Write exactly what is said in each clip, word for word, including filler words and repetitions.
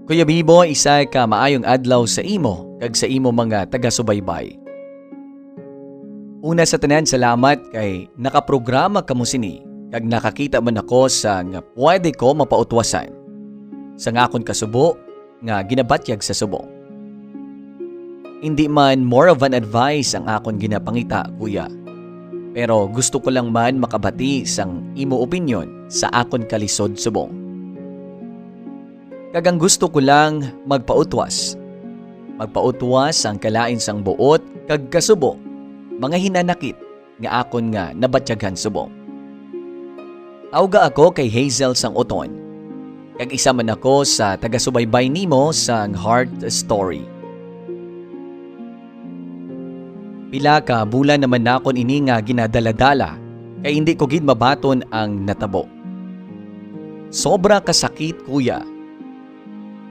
Kuya Bibo, isa ka maayong adlaw sa imo kag sa imo mga taga-subaybay. Una sa tanan, salamat kay nakaprograma kamo sini kag nakakita man ako sang pwede ko mapautwasan sang akon kasubo nga ginabatyag sa subong. Indi man more of an advice ang akon ginapangita, kuya, pero gusto ko lang man makabati sang imo opinyon sa akon kalisod subong. Kag ang gusto ko lang magpautwas. Magpautwas ang kalain sang buot kag kasubo, mga hinanakit nga akon nga nabatyaghan subong. Tawga ako kay Hazel sang Oton, kag isa man ako sa taga-subaybay nimo sang Heart Story. Pila ka bulan naman nakon ini nga ginadaladala, kay indi ko gid mabaton ang natabo. Sobra ka sakit, kuya.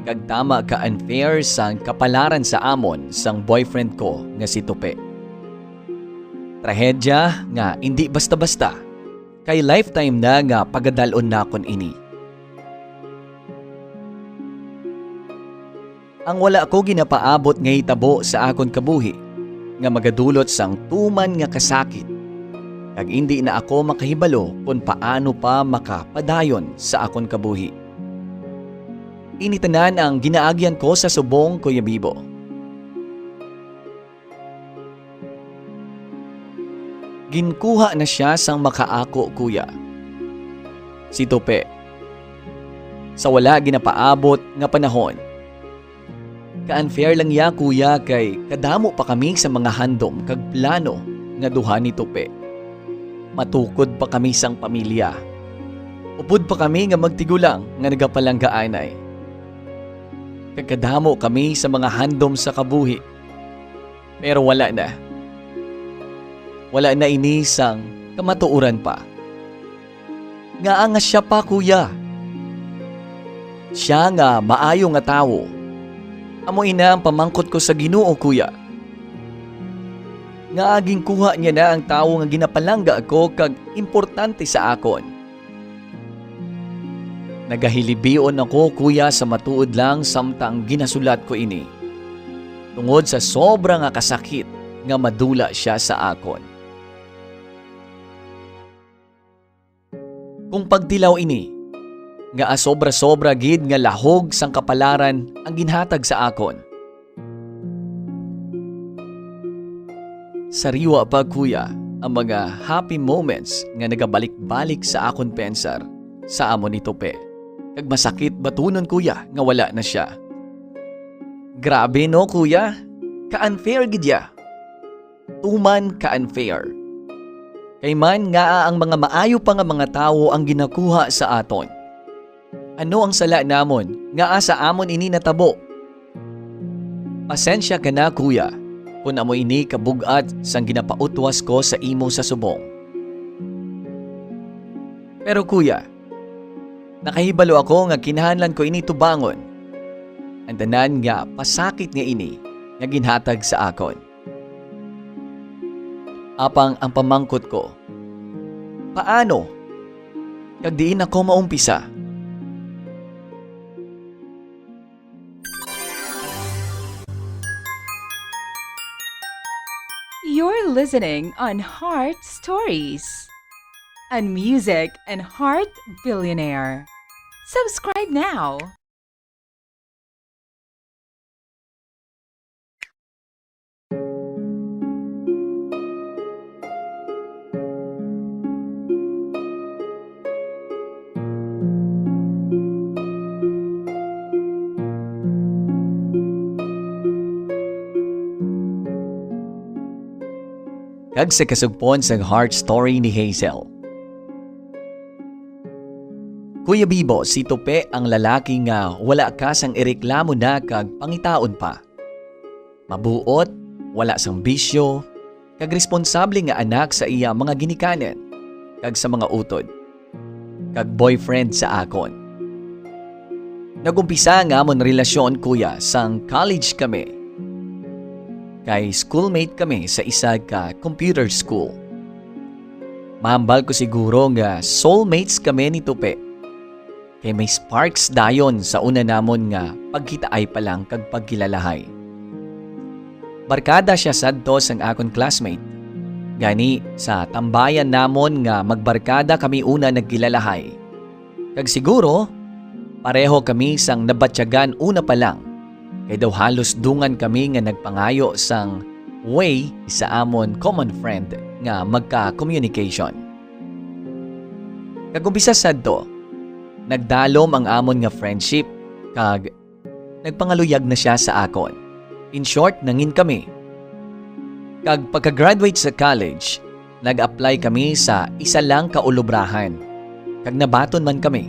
Kag tama ka unfair sang kapalaran sa amon sang boyfriend ko nga si Tupe. Trahedya nga indi basta-basta, kay lifetime na nga pagadal-on nakon ini. Ang wala ko ginapaabot nga hitabo sa akon kabuhi nga magadulot sang tuman nga kasakit, kag indi na ako makahibalo kon paano pa makapadayon sa akon kabuhi. Ini tanan ang ginaagyan ko sa subong, Kuya Bibo. Ginkuha na sia sang makaako, kuya. Si Tupe. Sa wala ginapaabot nga panahon. Ka-unfair lang ya, kuya, kay kadamo pa kami sa mga handom kag plano nga duha ni Tupe. Matukod pa kami sang pamilya. Upod pa kami nga magtigulang nga nagapalanggaanay. Kag kadamo kami sa mga handom sa kabuhi. Pero wala na. Wala na ini sang kamatuoran pa. Ngaa nga sia pa, kuya? Sia nga maayo nga tawo. Amo ina ang pamangkot ko sa Ginoo, kuya. Ngaa ginkuha niya na ang tawo nga ginapalangga ko kag importante sa akon? Nagahilibion ako, kuya, sa matuod lang samtang ginasulat ko ini, tungod sa sobra nga kasakit nga madula sia sa akon. Kung pagtilaw ini, nga sobra-sobra gid nga lahog sang kapalaran ang ginhatag sa akon. Sariwa pa, kuya, ang mga happy moments nga nagabalik-balik sa akon pensar sa amo ni Tupe. Kag masakit batunon, kuya, nga wala na sia. Grabe, no, kuya? Ka-unfair gid ya. Tuman ka-unfair. Kay man, ngaa ang mga maayo pa nga mga tawo ang ginakuha sa aton? Ano ang sala namon nga asa amon ini natabo? Pasensya ka na, kuya, kun amo ini kabug-at sang ginapautwas ko sa imo sa subong. Pero, kuya, nakahibalo ako nga kinahanglan ko ini tubangon, ang tanan nga pasakit nga ini nga ginhatag sa akon. Apang ang pamangkot ko, paano? Kag diin ako maumpisa? You're listening on Heart Stories, a music and heart billionaire. Subscribe now. Kag sa kasugpon sang Heart Story ni Hazel. Kuya Bibo, si Tupe ang lalaki nga wala ka sang ireklamo na kag pangitaon pa. Mabuot, wala sang bisyo, kag responsable nga anak sa iya mga ginikanan kag sa mga utod, kag boyfriend sa akon. Nag-umpisa ang amon relasyon, kuya, sang college kami, kay schoolmate kami sa isa ka computer school. Mahambal ko siguro nga soulmates kami ni Tupe. kay may sparks dayon sa una namon nga pagkitaay pa lang kag pagkilalahay. Barkada sia sadto sang akon classmate. Gani, sa tambayan namon nga magbarkada kami una nagkilalahay. Kag siguro, pareho kami sang nabatyagan una pa lang, kay daw halos dungan kami nga nagpangayo sang way sa amon common friend nga magka-communication. Kag umpisa sadto, nagdalom ang amon nga friendship, kag nagpangaluyag na sia sa akon. In short, nangin kami. Kag pagka-graduate sa college, nag-apply kami sa isa lang ka ulubrahan, kag nabaton man kami.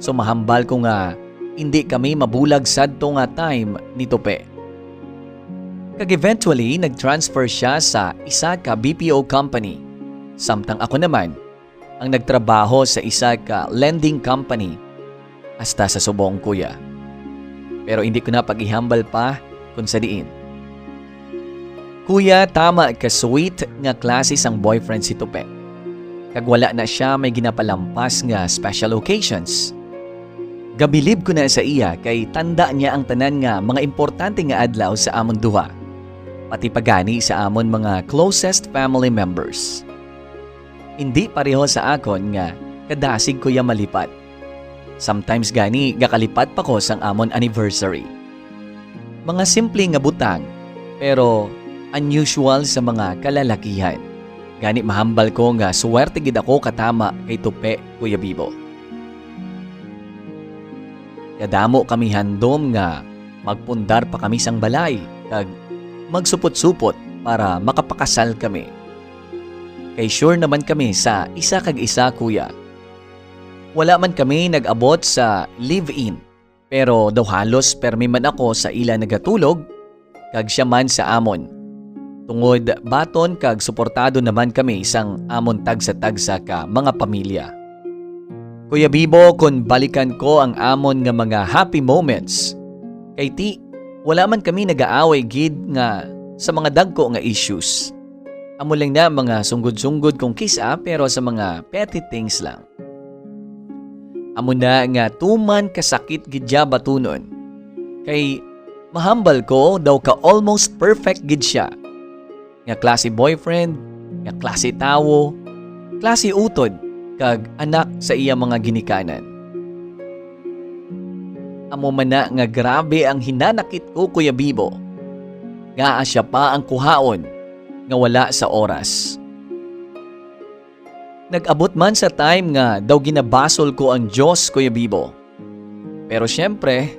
So, mahambal ko nga indi kami mabulag sadto nga time ni Tupe. Kag eventually, nag-transfer sia sa isa ka B P O company, samtang ako naman ang nagtrabaho sa isa ka lending company, hasta sa subong, kuya. Pero hindi ko na pag-ihambal pa kung sa diin. Kuya, tama ka sweet nga klase sang boyfriend si Tupe. Kag wala na sia may ginapalampas nga special occasions. Gabilib ko na sa iya kay tanda niya ang tanan nga mga importante nga adlaw sa amon duha, pati pa gani sa amon mga closest family members. Indi pareho sa akon nga kadasig ko iya malipat. Sometimes gani gakalipat pa ko sang amon anniversary. Mga simple nga butang, pero unusual sa mga kalalakihan. Gani mahambal ko nga suwerte gid ako katama kay Tupe, Kuya Bibo. Kadamo kami handom nga magpundar pa kami sang balay kag magsupot-supot para makapakasal kami. Kay sure naman kami sa isa kag isa, kuya. Wala man kami nag-abot sa live-in, pero daw halos permi man ako sa ila nagatulog, kag sia man sa amon. Tungod baton kag suportado naman kami sang amon tagsa-tagsa ka mga pamilya. Kuya Bibo, kon balikan ko ang amon nga mga happy moments, kay ti, wala man kami nagaaway gid nga sa mga dagko nga issues. Amo lang na mga sunggod-sunggod kung kis-a, pero sa mga petty things lang. Amo na nga tuman kasakit gid siya batunon. Kay mahambal ko daw ka almost perfect gid siya. Nga klase boyfriend, nga klase tawo, klase utod, kag anak sa iya mga ginikanan. Amo man na nga grabe ang hinanakit ko, Kuya Bibo. Ngaa siya pa ang kuhaon nga wala sa oras. Nag-abot man sa time nga daw ginabasol ko ang Dios, Kuya Bibo. Pero siyempre,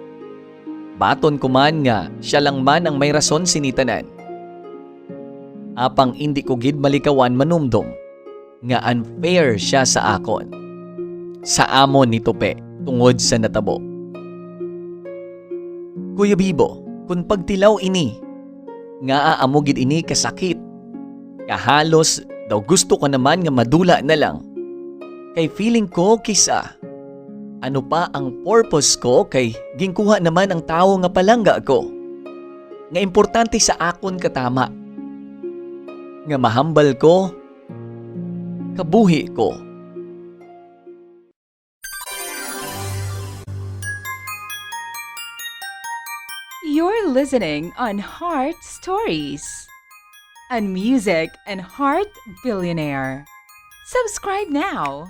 baton ko man nga siya lang man ang may rason sini tanan. Apang indi ko gid malikawan manumdom nga unfair siya sa akon, sa amon ni Tupe, tungod sa natabo. Kuya Bibo, kun pagtilaw ini, ngaa amo gid ini kasakit, nga halos daw gusto ko naman nga madula na lang. Kay feeling ko, kis-a, ano pa ang purpose ko kay ginkuha naman ang tawo nga palangga ko, nga importante sa akon katama, nga mahambal ko, kabuhi ko. You're listening on Heart Stories, a music and heart billionaire. Subscribe now.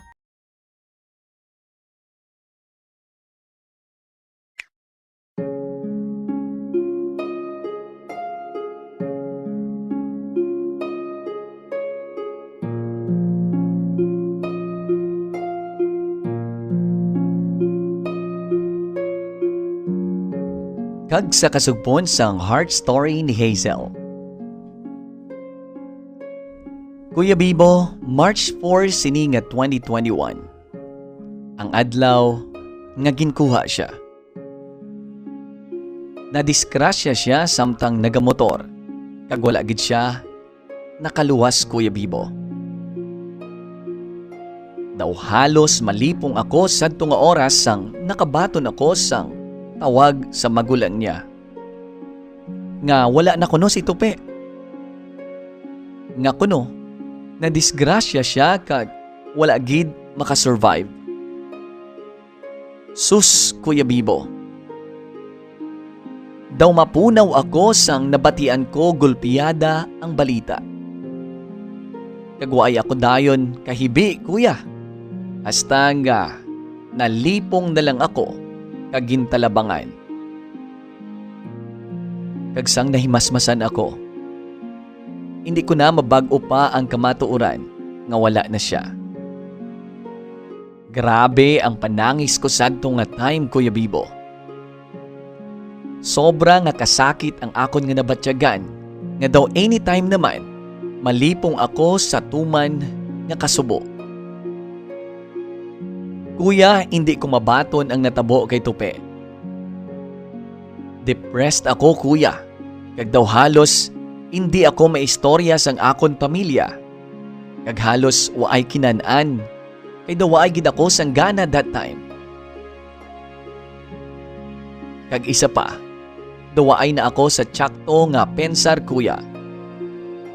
Kag sa kasugpon sang Heart Story ni Hazel. Kuya Bibo, March four sini nga twenty twenty-one, ang adlaw nga ginkuha siya. Nadisgrasya siya samtang nagamotor, kag wala gid siya nakaluwas, Kuya Bibo. Daw halos malipong ako sadto nga oras sang nakabaton ako sang tawag sa magulang niya, nga wala na kuno si Tupe. Nga kuno, nadisgrasya siya kag wala gid makasurvive. Sus, Kuya Bibo. Daw mapunaw ako sang nabatian ko gulpiada ang balita. Kag waay ako dayon kahibi, kuya. Hasta nga nalipong na lang ako kag gintalabangan. Kag sang nahimasmasan ako, hindi ko na mabag-o pa ang kamatuoran nga wala na sia. Grabe ang panangis ko sadto nga time, Kuya Bibo. Sobra nga kasakit ang akon nga nabatyagan, nga daw anytime naman, malipong ako sa tuman nga kasubo. Kuya, hindi ko mabaton ang natabo kay Tupe. Depressed ako, kuya, kag daw halos hindi ako maistorya sang akon pamilya, kag halos waay kinan-an, kay daw waay gid ako sang gana that time. Kag isa pa, daw waay na ako sa tsakto nga pensar, kuya.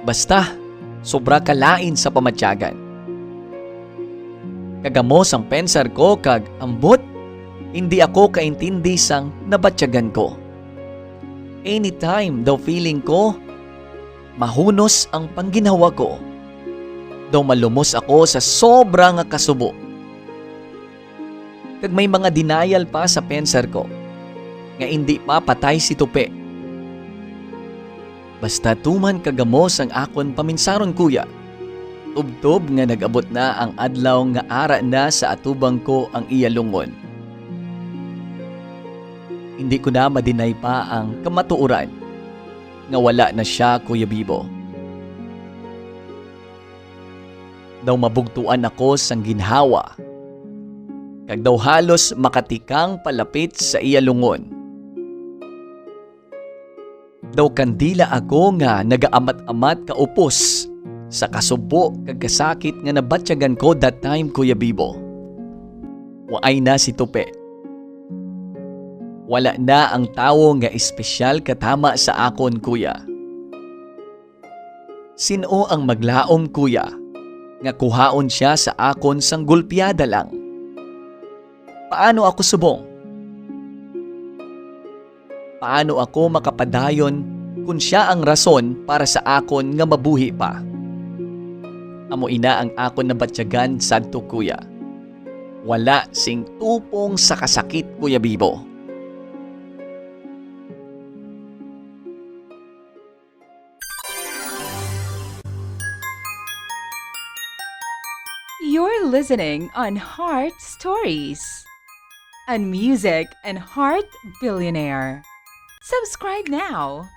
Basta, sobra ka lain sa pamatyagan. Kag amo sang pensar ko kag ambot, hindi ako kaintindi sang nabatyagan ko. Anytime daw feeling ko, mahunos ang pangginhawa ko. Daw malumos ako sa sobra nga kasubo. Kag may mga denial pa sa pensar ko nga indi pa patay si Tupe. Basta tuman kag amo sang akon paminsaron, kuya. Tubtob nga nag-abot na ang adlaw nga ara na sa atubang ko ang iya lungon. Hindi ko na madinay pa ang kamatuoran nga wala na sia, Kuya Bibo. Daw mabugtuan ako sang ginhawa, kag daw halos makatikang palapit sa iya lungon. Daw kandila ako nga nagaamat-amat kaupos sa kasubo kag kasakit nga nabatyagan ko that time, Kuya Bibo. Waay na si Tupe. Wala na ang tawo nga espesyal katama sa akon, kuya. Sin-o ang maglaom, kuya, nga kuhaon sia sa akon sang gulpiada lang? Paano ako subong? Paano ako makapadayon kon sia ang rason para sa akon nga mabuhi pa? Amo ina ang akon nabatyagan sadto, kuya. Wala sing tupong sa kasakit, Kuya Bibo. You're listening on Heart Stories, a music and heart billionaire. Subscribe now.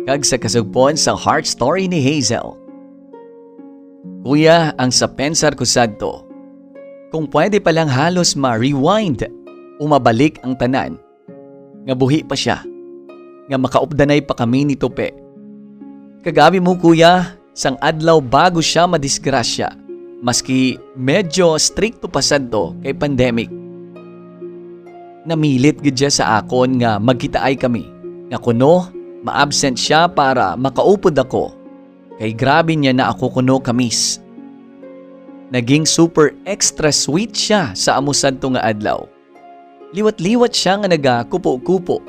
Kag sa kasugpon sa Heart Story ni Hazel. Kuya, ang sa pensar ko sadto, kung pwede pa lang halos ma-rewind o mabalik ang tanan, nga buhi pa sia, nga makaupdanay pa kami ni Tupe. Kag abi mo, kuya, sang adlaw bago sia madisgrasya, maski medyo strikto pa sadto kay pandemic. Namilit gid sia sa akon nga magkitaay kami, nga kuno ma-absent sia para makaupod ako, kay grabe niya na ako kuno ka-miss. Naging super extra sweet sia sa amo sadto nga adlaw. Liwat-liwat sia nga nagakupo-kupo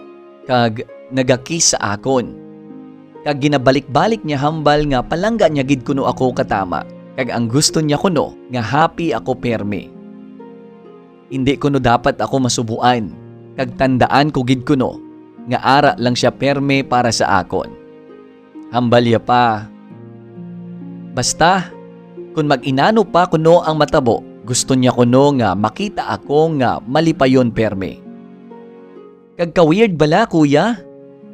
kag nagakiss sa akon. Kag ginabalik-balik niya hambal nga palangga niya gid kuno ako katama, kag ang gusto niya kuno nga happy ako permi. Indi kuno dapat ako masubuan, kag tandaan ko gid kuno nga ara lang sia permi para sa akon. Hambal ya pa. Basta, kon mag-inano pa kuno ang matabo, gusto niya kuno nga makita ako nga malipayon permi. Kag ka-weird bala, kuya?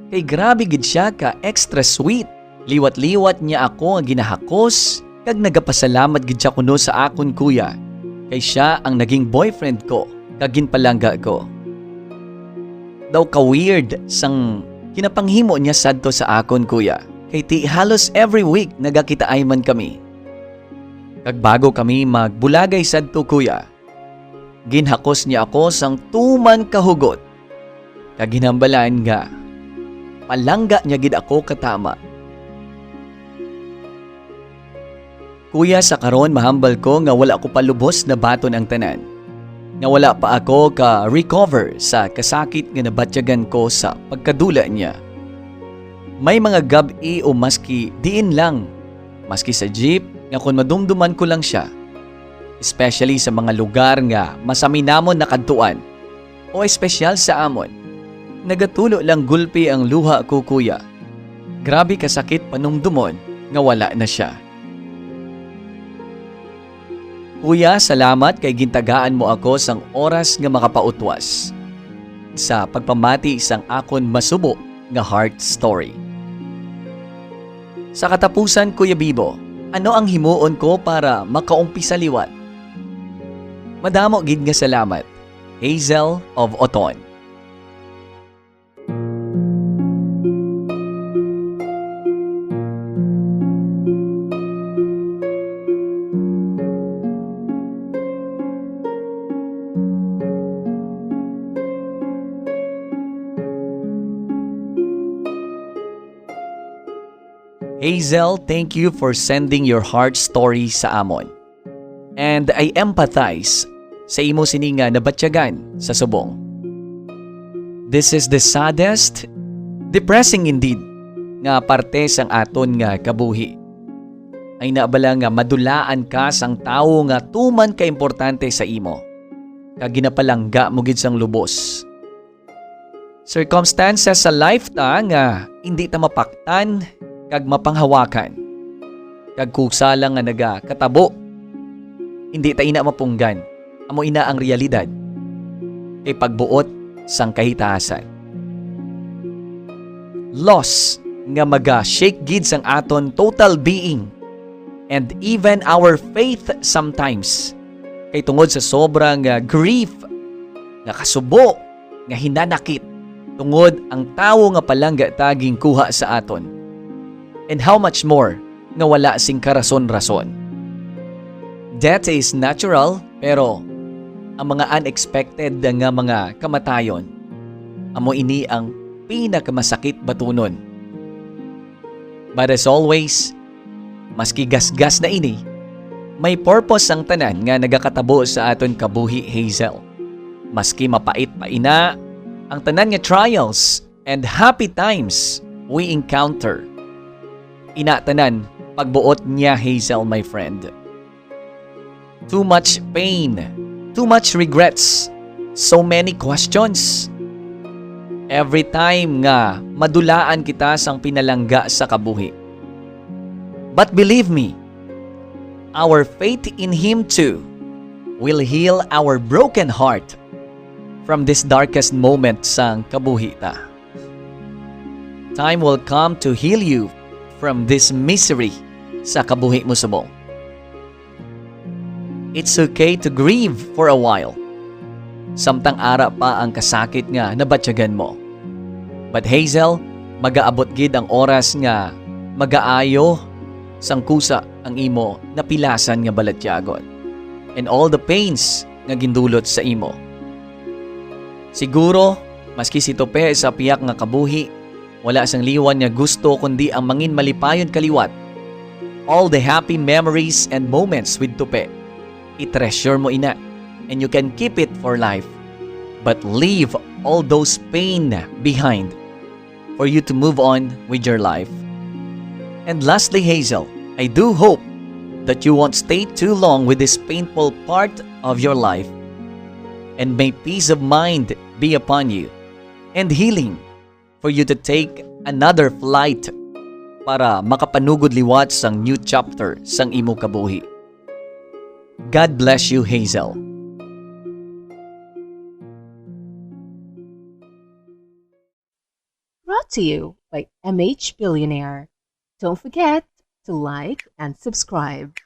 Kay grabe gid sia ka extra sweet. Liwat-liwat niya ako nga ginahakos, kag nagapasalamat gid sia kuno sa akon kuya, kay sia ang naging boyfriend ko kag ginpalangga ko. Daw ka-weird sang ginapanghimo niya sadto sa akon kuya, kay ti halos every week nagakitaay man kami. Kag bago kami magbulagay sadto, kuya, ginhakos niya ako sang tuman ka hugot, kag ginhambalan nga palangga niya gid ako katama. Kuya, sa karon mahambal ko nga wala ko pa lubos nabaton ang tanan, nga wala pa ako ka-recover sa kasakit nga nabatyagan ko sa pagkadula niya. May mga gab-i o maski diin lang, maski sa jeep, nga kon madumduman ko lang siya, especially sa mga lugar nga masami namon nakadtuan o espesyal sa amon, nagatulo lang gulpi ang luha ko, kuya. Grabe ka sakit panumdumon nga wala na siya. Kuya, salamat kay gintagaan mo ako sang oras nga makapautwas sa pagpamati sang akon masubo nga heart story. Sa katapusan, Kuya Bibo, ano ang himuon ko para makaumpisa liwat? Madamo gid nga salamat. Hazel of Oton. Hazel, thank you for sending your heart story sa amon. And I empathize sa imo sini nga nabatyagan sa subong. This is the saddest, depressing indeed, nga parte sang aton nga kabuhi. Ay na bala nga madulaan ka sang tawo nga tuman ka importante sa imo, kag ginapalangga mo gid sang lubos. Circumstances sa life ta nga indi ta mapaktan kag mapanghawakan, kag kusa lang nga nagakatabo, indi ta ina mapunggan. Amo ina ang realidad kay pagbuot sang kahitasan. Loss nga maga-shake gid sang aton total being and even our faith sometimes, kay tungod sa sobra nga grief, nga kasubo, nga hinanakit tungod ang tawo nga palangga ta ginkuha sa aton. And how much more nga wala sing karason-rason. Death is natural, pero ang mga unexpected nga mga kamatayon, amo ini ang pinakamasakit batunon. But as always, maski gasgas na ini, may purpose ang tanan nga nagakatabo sa aton kabuhi, Hazel. Maski mapait pa ina ang tanan nga trials and happy times we encounter, ina tanan pagbuot niya, Hazel, my friend. Too much pain, too much regrets, so many questions. Every time nga madulaan kita sang pinalangga sa kabuhi. But believe me, our faith in Him too will heal our broken heart from this darkest moment sang kabuhi ta. Time will come to heal you from this misery sa kabuhi mo subong. It's okay to grieve for a while, samtang ara pa ang kasakit nga nabatyagan mo. But Hazel, magaabot gid ang oras nga magaayo sang kusa ang imo napilasan nga balatyagon and all the pains nga gindulot sa imo. Siguro, maski si Tupe sa piyak nga kabuhi, wala sang liwan nga gusto kundi ang mangin malipayon kaliwat. All the happy memories and moments with Tupe, i-treasure mo ina, and you can keep it for life. But leave all those pain behind for you to move on with your life. And lastly, Hazel, I do hope that you won't stay too long with this painful part of your life. And may peace of mind be upon you and healing for you to take another flight para makapanugod liwat sang new chapter sang imo kabuhi. God bless you, Hazel. Brought to you by M H Billionaire. Don't forget to like and subscribe.